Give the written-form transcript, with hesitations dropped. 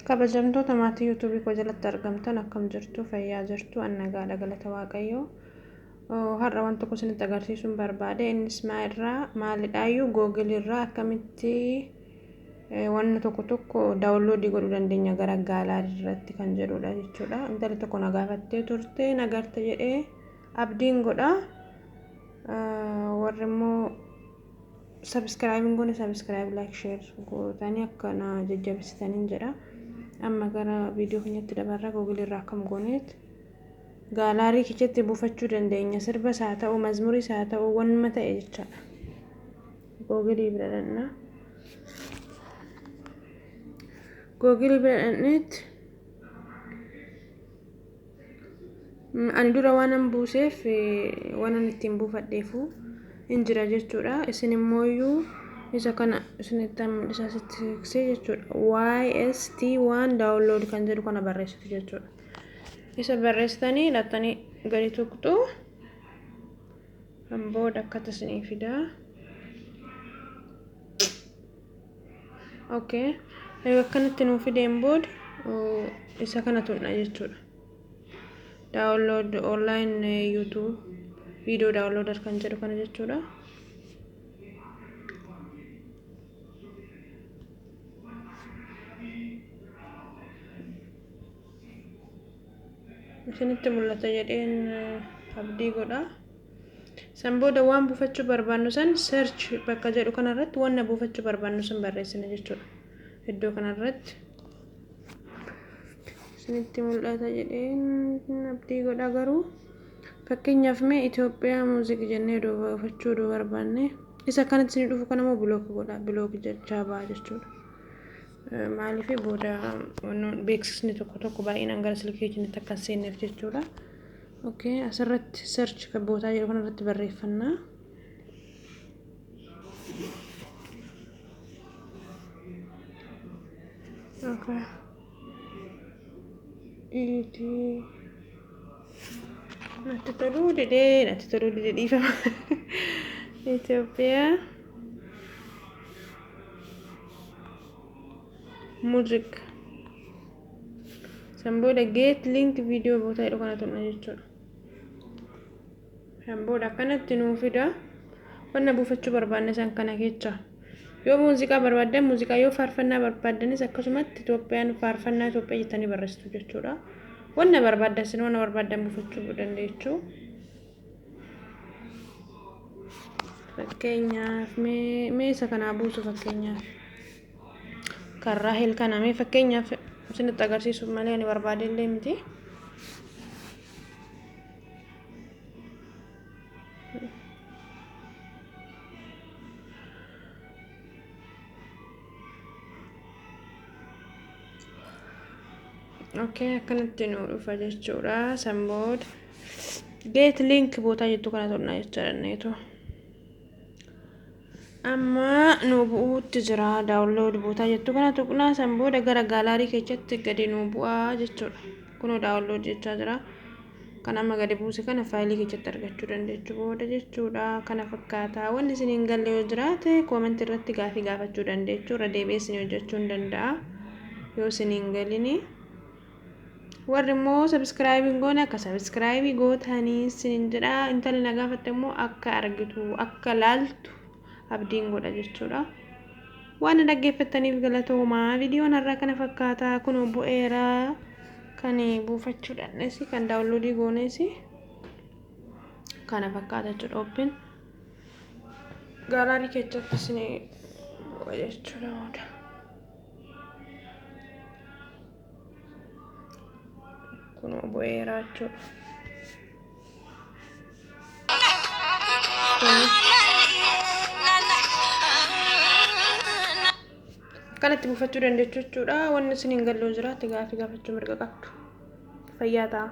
Kabajamtoota maatii yuutuubii koo jalatti argamtan akkam jirtu? Fayyaa jirtu? An nagaadha, galata Waaqayyoo. Har'a waan tokko isinitti agarsiisuun barbaade. Innis maalirraa maalidhaayyuu? Googil irraa akkamitti wanna tokko tokko download godhuu dandeenya gara gallery irratti kan jedhudha jechuudha. Intalli tokko na gaafattee turte, nagarte jedhee abdiin godha. Warri immoo subscribe goone, subscribe, like, share gootanii akka na jajjabeessitaniin jedha. Amma gara viidiyoo keenyatti dabarra. Googil irraa akkam gooneet gallery keessatti buufachuu dandeenya, sirbas haa ta'u, mazmuris haa ta'u, wanuma ta'e jechaadha. Googilii bira dhaqna. Googilii bira dhaqneet ani dura waanan buuseef, waanan ittiin buufadheefu hin jira jechuudha. Isin immooyyuu isa kana isinitti mul'isa, sitti siqsee jechuudha. YST waan download kan jedhu kana barreessitu jechuudha. Isa barreessitanii lattanii gadi tuqxu. Kan booda akkata isinii fidaa. Okay. Akkanatti nuu fideen booda isa kana tuqna jechuudha. Download online YouTube video downloader kan jedhu kana jechuudha. Isinitti mul'ata jedheen abdii godha. San booda waan buufachuu barbaannu san search bakka jedhu kanarratti wanna buufachuu barbaannu san barreessina jechuudha. Iddoo kanarratti isinitti mul'ata jedheen abdii godha. Garuu fakkeenyaaf mee Itoophiyaa music jennee buufachuu odoo barbaanne, isa akkanatti isin dhufu kana immoo block godha, block jechaa ba'a jechuudha. Maaliif? Booda beeksisni tokko tokko baay'inaan gara silkii keenyatti akka hin seenneef jechuudha. Okay, asirratti search bootaa jedhu kanarratti barreeffannaa. Okay. Iti natti toluu didee, natti toluu didee, dhiifama. Itoophiyaa music. San booda get link video bootaa jedhu kana tuqna jechuudha. San booda akkanatti nuu fida. Wanna buufachuu barbaanne san kana keessa. Yoo muuziqaa barbaaddan muuziqaa, yoo faarfannaa barbaaddanis akkasumatti Itoophiyaan faarfannaa Itoophiyaa jettanii barreessitu jechuudha. Wanna barbaaddan sin wanna barbaaddan buufachuu dandeechu. Fakkeenyaaf mee isa kanaa buusu, fakkeenyaaf kan Raahel kana mee fakkeenyaaf isinitti agarsiisuuf malee ani barbaadellee miti. Okay, akkanatti nu dhufa jechuudha. San booda get link bootaa jettu kana tuqna jechuudha neetu. Amma nu bu'uutti jira. Download bootaa jettu kana tuqna. San booda gara gallery keessatti gadi nu bu'aa jechuudha. Kunoo download jechaa jira. Kan amma gadi buuse kana faayilii keessatti argachuu dandeechu booda jechuudha. Kana fakkaata. Wanni isin hin galle yoo jiraate comment irratti gaafii gaafachuu dandeechu. Irra deebi'ee isin hojjechuu hin danda'a. Yoo isin hin galini. Warri immoo subscribe hin goone akka subscribe gootanii isin jedha. Intalli na gaafatte immoo akka argitu, akka laaltu abdiin godha jechuudha. Waan dhaggeeffattaniif galatoomaa. Viidiyoon har'aa kana fakkaata. Kun bu'eera kan buufachuudhaanis kan download goones kana fakkaata jechuudha. Open gallery keessatti isin jechuudha. Kun bu'eera jechuudha. Akkanatti buufachuu dandeessu jechuudha. Wanni isin hin galle jiraate gaafii gaafachuu mirga qabdu. Fayyaa ta'a.